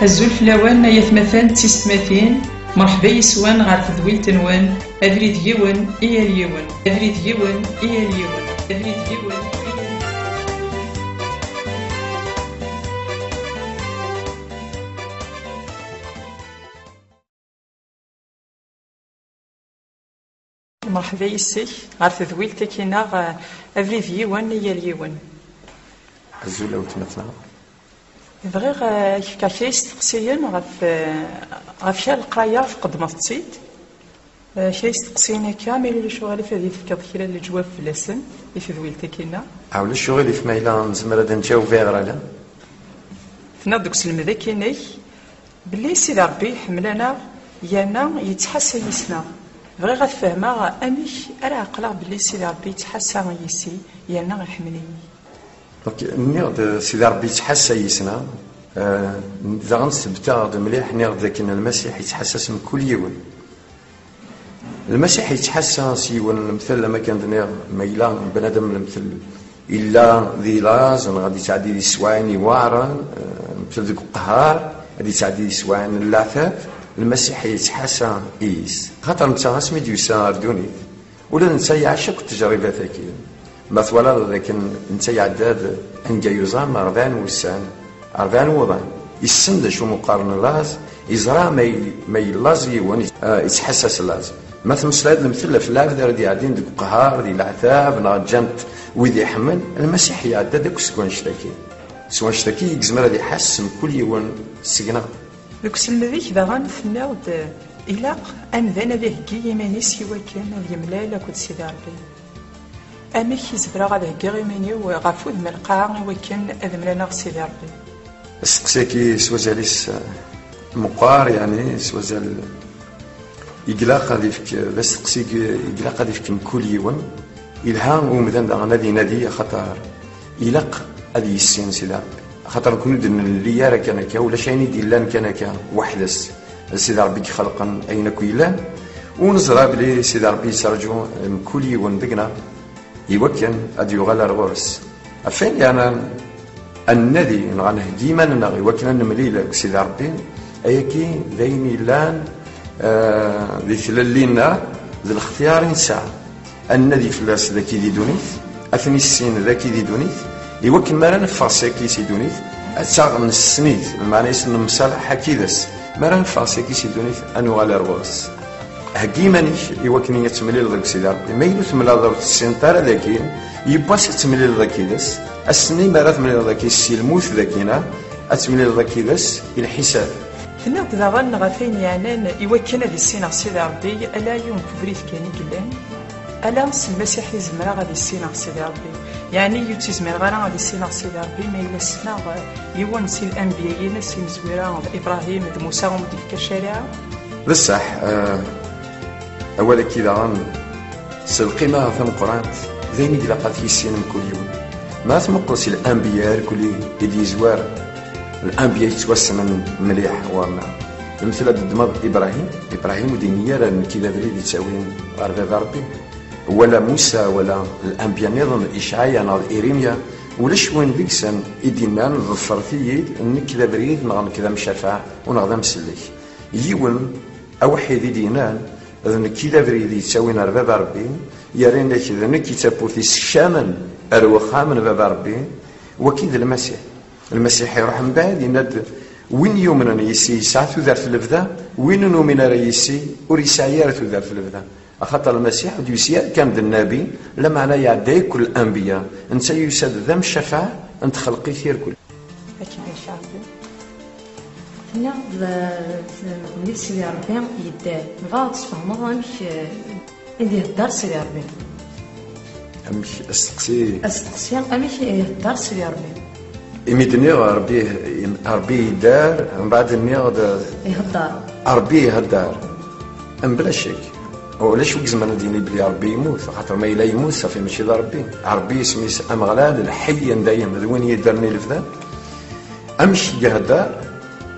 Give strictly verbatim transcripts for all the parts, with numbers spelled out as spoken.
Azul fell-awen, ay atmaten d tisetmatin, mṛeḥba yes-wen ɣer tedwilt-nwen, abrid yiwen i yal yiwen, abrid yiwen i yal yiwen, abrid yiwen i yal yiwen. Mṛeḥba yes-k ɣer tedwilt-agi-nneɣ, eh, abrid yiwen i yal yiwen. Azul a weltma-tneɣ. Bɣiɣ, eh, ad k-fkeɣ kra isteqsiyen ɣef, eh, ɣef kra leqraya tqeddmeḍ-tt-id. Eh, kra isteqsiyen akka, ma yella ulac uɣilif ad yi-tefkeḍ kra n leǧwab fell-asen i tedwilt-agi-nneɣ. Ah, ulac uɣilif ma yella nezmer ad nǧaweb i ɣer ala. Tenniḍ deg uselmed-agi-inek, belli Sidi Ṛebbi iḥemmel-aneɣ yerna yettḥassa yis-neɣ. Bɣiɣ ad fehmeɣ amek ara ɛeqleɣ belli Sidi Ṛebbi yettḥassa yis-i yerna iḥemmel-iyi. Donc, nniɣ-d Sidi Ṛebbi yettḥassa yis-neɣ, eh, daɣen sbetaɣ-d mliḥ, nniɣ-d dakken Lmasiḥ yettḥassa s mkul yiwen. Lmasiḥ yettḥassa s yiwen lemtel, am akken d-nniɣ, ma yella bnadem lemtel illa di laẓ, neɣ ad yettɛeddi di teswaɛin iweɛren, eh, mtel deg uqehhar, ad yettɛeddi di teswaɛin n leɛtab, Lmasiḥ yettḥassa yis. Xaṭer netta asmi d-yusa ar ddunit, ula d netta iɛac akk ttejribat-agi. Ma twalaḍ dakken netta iɛedda-d anga yuẓam rebɛa n wussan, rebɛa n wuḍan, yessen d acu meqqar n laẓ, yeẓra ma y-, ma yellaẓ yiwen, eh, yettḥassa s laẓ. Ma tmeslayeḍ lemtel ɣef lɛebd ara d-iɛeddin deg uqehhar, di leɛtab, neɣ ǧǧan-t wid iḥemmel, Lmasiḥ iɛedda-d akk seg wannect-agi. S wannect-agi i yezmer ad iḥass mkul yiwen seg-neɣ. Deg uselmed-ik daɣen tenniḍ-d, ilaq amdan ad iheggi iman-is i wakken ad yemlal akked Sidi Ṛebbi. Amek i zemreɣ ad heggiɣ iman-iw ɣef wudem n lqaɛa i wakken ad mlaleɣ Sidi Ṛebbi? Asteqsi-agi s wazal-is, eh, meqqar, yeɛni s wazal i ilaq ad ifk, d asteqsi i ilaq ad ifk mkul yiwen. Ilha umdan daɣen ad inadi, axaṭer ilaq ad yissin Sidi Ṛebbi. Axaṭer nekkni ur d-nelli ara kan akka, ulac ayen i d-illan kan akka weḥd-s. D Sidi Ṛebbi i ixelqen ayen akk yellan. U neẓra belli Sidi Ṛebbi yettraǧu mkul yiwen deg-neɣ i wakken ad yuɣal ar ɣur-s. Ɣef wayen yeɛnan ad nnadi neɣ ad nheggi iman-nneɣ i wakken ad nemlil akked Sidi Ṛebbi, ayagi d ayen yellan, eh, di tlelli-nneɣ, d lextyar i nesɛa. Ad nnadi fell-as dagi di ddunit, ad t-nissin dagi di ddunit, i wakken mi ara neffeɣ saki si ddunit, ad taɣ nessen-it, lmeɛna-is nemsalaḥ akid-s. Mi ara neffeɣ saki si ddunit, ad nuɣal ar ɣur-s. Heggi iman-ik i wakken ad temlileḍ deg Sidi Ṛebbi. Ma yella ur temlaleḍ, ur tessineḍ ara dagi, yiwwas ad temlileḍ akid-s. Ass-nni mi ara temlileḍ akid si lmut dagina, ad temlileḍ akid-s i lḥisab. Tenniḍ-d daɣen ɣef wayen yeɛnan i wakken ad issineɣ Sidi Ṛebbi, ala yiwen n ubrid kan i yellan. Ala s Lmasiḥ i zemreɣ ad issineɣ Sidi Ṛebbi. Yeɛni ur ttizmireɣ ara ad issineɣ Sidi Ṛebbi ma yella ssneɣ, eh, yiwen si lanbiya-ines imezwura d Ibṛahim d Musa umi d-yefka ccariɛa? D ṣṣeḥ, eh, awal-agi daɣen s lqima tameqqrant, d ayen i ilaq ad t-yissin mkul yiwen. Ma tmuqel si lanbiya irkelli i d-yezwar, lanbiya yettwassnen mliḥ ɣur-neɣ. Lemtel ad d-ddmeḍ Ibṛahim, Ibṛahim ur d-yenni ara nekk d abrid yettawin ɣer baba Ṛebbi. Wala Musa, wala lanbiya nniḍen, Icɛaya neɣ d Irimya, ulac win deg-sen i d-yennan ḍefret-iyi-d, nekk d abrid neɣ nekk d amcafaɛ u neɣ d amsellek. Yiwen aweḥḥid i d-yennan, d nekk i d abrid yettawin ar baba Ṛebbi, yerra-yak d nekk i d tawwurt yessekcamen ar wexxam n baba Ṛebbi, waki d Lmasiḥ. Lmasiḥ iruḥ mbeɛd, yenna-d, win yumnen yis-i yesɛa tudert n lebda, win ur numin ara yis-i ur yesɛi ara tudert n lebda. Axaṭer Lmasiḥ ur d-yusi ara kan d nnabi, lameɛna iɛedda akk lanbiya. Netta yusa-d d amcafaɛ n txelqit irkul. Akken ay Ṛebbi. Tenniḍ d, d, d Sidi Ṛebbi yedder. Nebɣa ad tesfehmeḍ amek, eh, i d-ihedder Sidi Ṛebbi. Amek asteqsi? Asteqsi, amek i ihedder Sidi Ṛebbi? Imi d-nniɣ Ṛebbi, Ṛebbi yedder, mbeɛd nniɣ-d ihedder. Ṛebbi ihedder. Mebla ccek. Ulac wi izemren ad yini belli Ṛebbi yemmut, axaṭer ma yella yemmut, safi mačči d Ṛebbi. Ṛebbi isem-is Ameɣlal, Lḥeyy n dayem, d win yeddren i lebda. Amek i ihedder?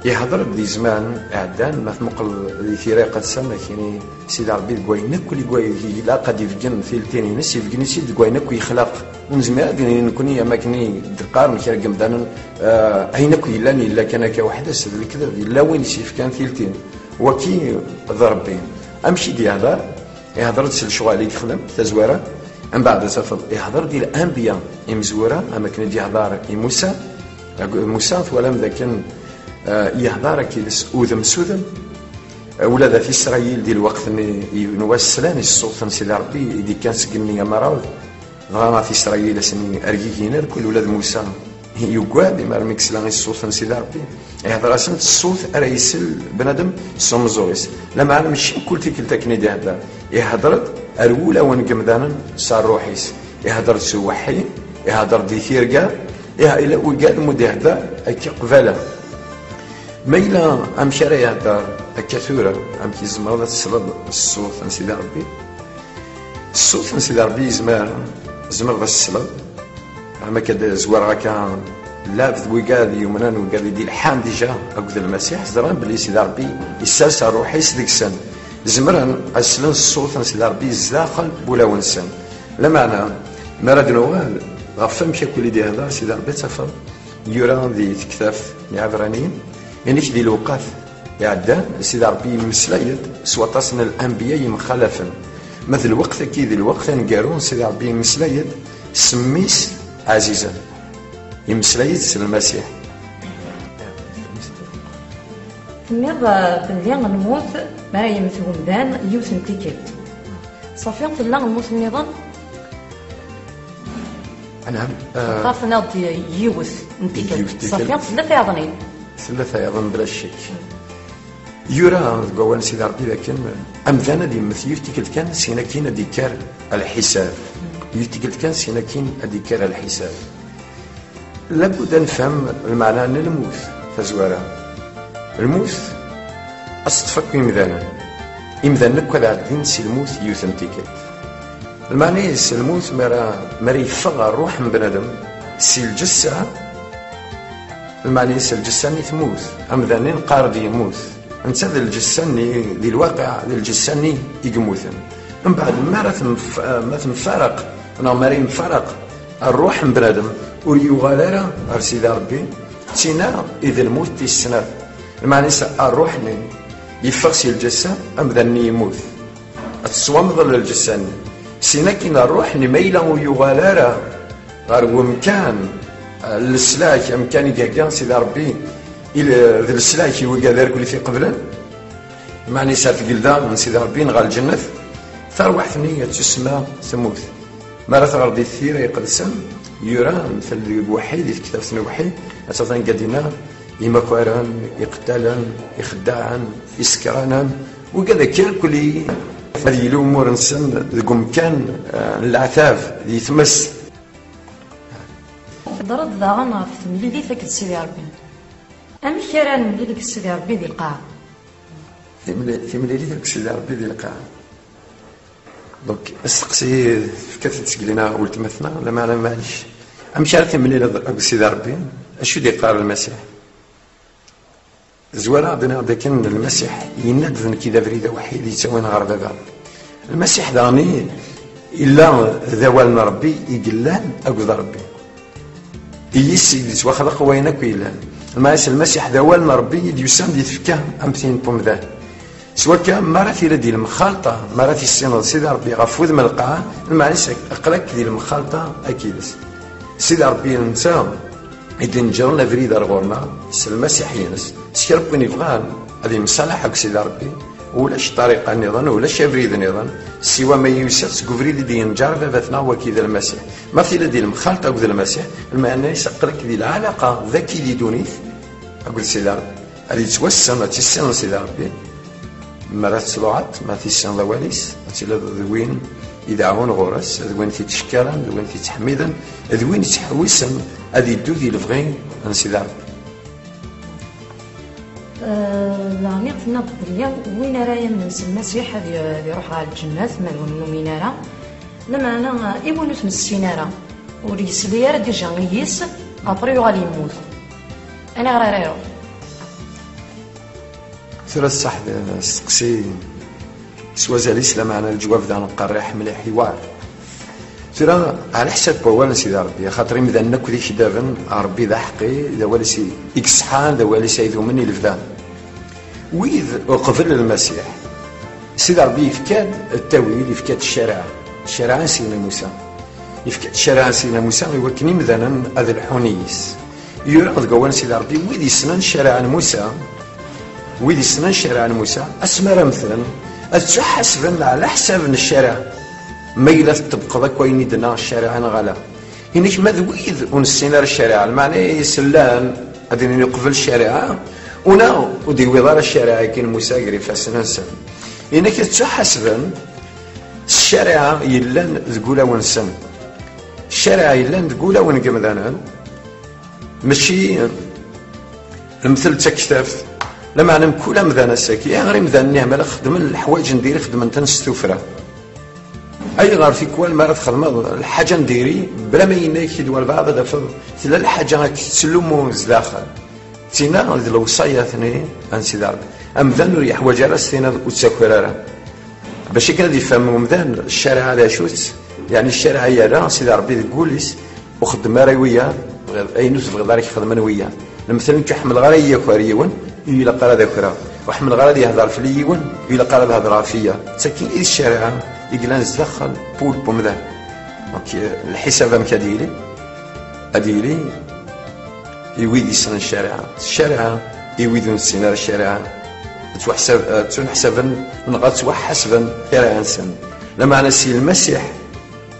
Ihder-d di zzman iɛeddan, ma tmuqleḍ di tira iqedsen, akini Sidi Ṛebbi deg wayen akk i ilaq ad ibeggen tiltin-ines, ibeggen-itt-id deg wayen akk yexlaq. Ur nezmir ad d-nini nekkni am akken i d-qqaren kra n yemdanen, eh, ayen akk yellan yella kan akka weḥd-s, d lekdeb, yella win i s-yefkan tiltin. Waki d Ṛebbi. Amek i d-yehder? Ihder-d s lecɣal i yexdem, tazwara. Mbeɛd ad tafeḍ, ihder-d i lanbiya imezwura, am akken i d-yehder i Musa. Musa, twalam d akken, eh, yehder akka s udem s udem. Eh, ula d at Isṛayil di lweqt-nni yiwen wass slan i ṣṣut n Sidi Ṛebbi i d-ikkan seg igenni amarawd. Dɣa at Isṛayil asen-rgigin irkul, ula d Musa yugad imi armi yesla i ṣṣut n Sidi Ṛebbi. Ihder-asen s ṣṣut ara isel bnadem s umeẓẓuɣ-is. Lameɛna mačči mkul tikkelt akken i d-ihedder. Ihder-d ar wulawen n yemdanen s ṛṛuḥ-is. Ihder-d s uweḥḥi, ihder-d di tirga, iha, ila wigad mu d-ihedder akka qbala. Ma yella amek ara ihedder akka tura, amek i tzemreḍ ad tesleḍ s ṣṣut n Sidi Ṛebbi? Ṣṣut n Sidi Ṛebbi yezmer, tzemreḍ ad s-tesleḍ. Am akka d-zwareɣ akka, lɛebd wigad yumnen, wigad i d-ilḥan dija akked Lmasiḥ, ẓran belli Sidi Ṛebbi issers ṛṛuḥ-is deg-sen. Zemren ad slen ṣṣut n Sidi Ṛebbi zdaxel n wulawen-nsen. Lameɛna, mi ara d-nuɣal ɣef wamek akk i d-ihder Sidi Ṛebbi, ad tafeḍ yura di tektabt n Iɛebraniyen, inek di lewqat iɛeddan, Sidi Ṛebbi yemmeslay-d s waṭas n lanbiya yemxalafen. Ma d lweqt-agi, d lweqt aneggaru, Sidi Ṛebbi yemmeslay-d s mmi-s ɛzizen. Yemmeslay-d s Lmasiḥ. Tenniḍ, eh, belli lmut, mi ara yemmet umdan, yiwet n tikkelt. Safi, tella lmut nniḍen? Anɛam. Eh, tenniḍ-d yiwet n tikkelt. Yiwet n tikkelt. Safi, tella tayeḍnin? Tella tayeḍn, bla ccek. Yura deg wawal n Sidi Ṛebbi dakken amdan ad yemmet yiwet tikkelt kan, syin akkin ad d-ikker lḥisab. Yiwet tikkelt kan, syin akkin ad d-ikker lḥisab. Labud ad nefhem lmeɛna n lmut, tazwara. Lmut, ad teṭṭef akk imdanen. Imdanen akk ad ɛeddin si lmut yiwet n tikkelt. Lmeɛna-is lmut, mi ara, mi ara yeffeɣ ṛṛuḥ n bnadem si lǧessa, lmeɛna-is lǧessa-nni temmut, amdan-nni neqqar-d yemmut. Netta d lǧessa-nni, di lwaqiɛ, d lǧessa-nni i yemmuten. Mbeɛd, mi ara temf-, ma temfaraq, neɣ mi ara yemfaraq ṛṛuḥ n bnadem, ur yuɣal ara ɣer Sidi Ṛebbi, d tina i d lmut tis snat. Lmeɛna-is ṛṛuḥ-nni yeffeɣ si lǧessa, amdan-nni yemmut. Ad tettwamḍel lǧessa-nni. Sin akin ṛṛuḥ-nni ma yella ur yuɣal ara ɣer wemkan, eh, n leslak, amkan i ihegga Sidi Ṛebbi i l-, d leslak i wigad irkul i t-iqeblen, meɛna yesɛa tgelda n Sidi Ṛebbi neɣ lǧennet, tarwiḥt-nni ad tusemma temmut. Mi ara teɣreḍ di Tira Iqedsen, yura, mtal deg Uweḥḥid, di tektabt n Uweḥḥid, ad tafeḍ anga d-yenna imakaren, iqettalen, ixeddaɛen, isekranen, wigad akka irkul ad yili umur-nsen deg umkan, eh, n leɛtab, di tmes. Thedreḍ daɣen ɣef temlilit akked Sidi Ṛebbi. Amek ara nemlil akked Sidi Ṛebbi di lqaɛa? Timli-, timlilit akked Sidi Ṛebbi di lqaɛa. Donc, asteqsi tefka-t-id seg lina weltma-tneɣ, lameɛna maɛlic. Amek ara timlileḍ akked Sidi Ṛebbi? Acu d-iqqar Lmasiḥ? Zwara ad d-nniɣ dakken Lmasiḥ yenna-d, d nekk i d abrid aweḥḥid yettawin ɣer Baba. Lmasiḥ daɣen i, illa d awal n Ṛebbi i yellan akked Ṛebbi. I yis i d-yettwaxleq wayen akk yellan. Lmeɛna-s Lmasiḥ d awal n Ṛebbi i d-yusan di tfekka am tin n umdan. S wakka, mi ara tili di lemxalṭa, mi ara tissineḍ Sidi Ṛebbi ɣef wudem n lqaɛa, lmeɛna-s aql-ak di lemxalṭa akkid-s. Sidi Ṛebbi netta i d-ineǧren abrid ar ɣur-neɣ s Lmasiḥ-ines. S kra n win ibɣan ad yemsalaḥ akked Sidi Ṛebbi, ulac ṭṭariqa nniḍen, ulac abrid nniḍen, siwa ma yusa-d seg ubrid i d-yenǧer Baba-tneɣ waki d Lmasiḥ. Ma tiliḍ di lemxalṭa akked Lmasiḥ, lmeɛna-s aql-ak di lɛalaqa dagi di ddunit akked Sidi Ṛebbi. Ad yettwassen, ad tissineḍ Sidi Ṛebbi. Mi ara tettluɛaḍ, ma tissineḍ awal-is, ad tiliḍ d win ideɛɛun ɣur-s, d win t-ittcekkaren, d win t-ittḥemmiden, d win ittḥewwisen ad iddu di lebɣi n Sidi Ṛebbi. Eh, daɣen i tenniḍ belli win ara yamnen s Lmasiḥ ad i-, ad iruḥ ɣer lǧennet, ma d win ur numin ara. Lameɛna, eh, i win ur t-nessin ara, ur yesli ara dija i yis, après yuɣal yemmut. Aniɣer ara iruḥ? Tura ṣṣeḥ d asteqsi s wazal-is, lameɛna leǧwab d aneqqerriḥ mliḥ, iwɛer. Tura, ɛla ḥsab n wawal n Sidi Ṛebbi, axaṭer imdanen akk d ikeddaben, Ṛebbi d aḥeqqi, d awal-is i, i iṣeḥḥan, d awal-is ay dumen i lebda. Wid uqbel Lmasiḥ, Sidi Ṛebbi yefka-d ttawil, yefka-d ccariɛa, ccariɛa n Sidna Musa. Yefka-d ccariɛa n Sidna Musa i wakken imdanen ad lḥun yis. Yura deg wawal n Sidi Ṛebbi, wid yessnen ccariɛa n Musa, wid yessnen ccariɛa n Musa, asmi ara mmten, ad ttuḥasben ɛla ḥsab n ccariɛa. Ma yella tṭebbqeḍ akk ayen i d-tenna ccariɛa neɣ ala. Inek ma d wid ur nessin ara ccariɛa, lmeɛna-is llan, ad inin uqbel ccariɛa, una ur d-yewwiḍ ara ccariɛa akken Musa gar ifassen-nsen. Inek ad ttuḥasben s ccariɛa yellan deg ulawen-nsen. Ccariɛa yellan deg ulawen n yemdanen, mačči mtel d taktabt, lameɛna mkul amdan ass-agi, ayɣer imdanen-nni ɛmala xeddmen leḥwayeǧ n diri, xeddmen-ten s tuffra? Ayɣer tikwal mi ara txedmeḍ lḥaǧa n diri, bla ma yenna-ak-id walbeɛḍ, ad tafeḍ tella lḥaǧa ad k-tettlummu zdaxel? Tina d lewṣayat-nni n Sidi Ṛebbi. Amdan ur yeḥwaǧ ara s tiniḍ ur ttaker ara. Bac akken ad yefhem umdan ccariɛa d acu-tt, yeɛni ccariɛa yerra Sidi Ṛebbi deg wul-is, ur xeddem ara i wiyaḍ, tebɣiḍ ayen ur tebɣiḍ ara k-xedmen wiyaḍ. Lemtel nekk ur ḥemmleɣ ara ad yi-yaker yiwen, ur ilaq ara ad akreɣ. Ur ḥemmleɣ ara ad yehder fell-i yiwen, ur ilaq ara ad hedreɣ fell-i. D tagi i d ccariɛa i yellan zdaxel n wul n umdan. Donc, eh, lḥisab amek ad yili? Ad yili i wid yessnen ccariɛa. Ccariɛa i wid ur nessin ara ccariɛa, ad ttwaḥsab-, ad ttuneḥsaben neɣ ad ttwaḥasben ccariɛa-nsen. Lameɛna si Lmasiḥ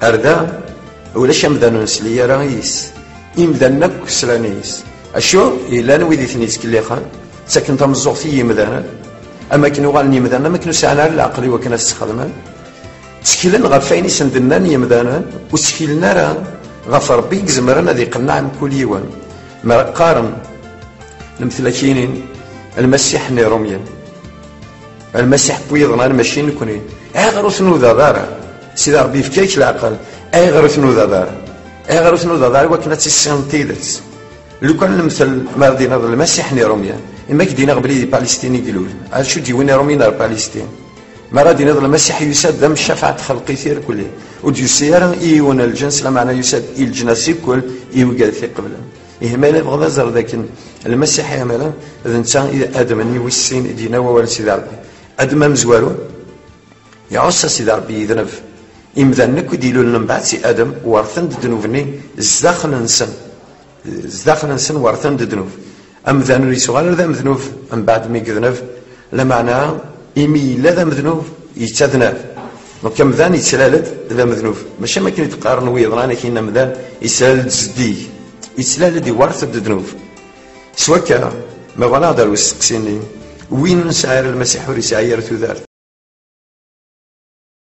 ar da, ulac amdan ur nesli ara yis. Imdanen akk slan yis. Acu? Yellan wid i ten-yettkellixen, ttaken tameẓẓuɣt i yimdanen, am akken uɣalen yimdanen, am akken ur sɛan ara leɛqel i wakken ad t-sxedmen. Tteklen ɣef wayen i sen-d-nnan yimdanen, ur ttkilen ara ɣef Ṛebbi i izemren ad iqenneɛ mkul yiwen. Mi ara qqaren lemtel akinin, Lmasiḥ n Iṛumyen, Lmasiḥ n wiyeḍnan, mačči nekni. Ayɣer ur tnudaḍ ara? Sidi Ṛebbi yefka-ak leɛqel. Ayɣer ur tnudaḍ ara? Ayɣer ur tnudaḍ ara i wakken ad tissineḍ tidet? Lukan lemtel, ma d-iniḍ Lmasiḥ n Iṛumyen, imi ak-d-iniɣ belli di Palestin i ilul, acu d-yewwin Iṛumyen ar Palestin? Mi ara d-iniḍ Lmasiḥ yusa-d d amcafeɛ n txelqit irkelli, ur d-yusi ara i yiwen n lǧens, lameɛna yusa-d i leǧnas ikkel, i wigad t-iqeblen. Ihi ma yella tebɣiḍ ad teẓreḍ akken Lmasiḥ iɛmalen, d netta i d Adem-nni wis sin i d-yenna wawal n Sidi Ṛebbi. Adem amezwaru, iɛussa Sidi Ṛebbi yedneb. Imdanen akk i d-ilulen mbeɛd si Adem, werten-d ddnub-nni zdaxel-nsen. Zdaxel-nsen werten-d ddnub. Amdan ur yettuɣal ara d amednub mbeɛd mi yedneb, lameɛna imi yella d amednub, yettadnab. Donc amdan yettlal-d d amednub. Mačči am akken i d-qqaren wiyeḍnan, akin amdan yettlal-d zeddig. Yettlal-d, iwert-d ddnub. S wakka, ma bɣan ad aɣ-d ar usteqsi-nni, win ur nesɛi ara Lmasiḥ ur yesɛi ara tudert.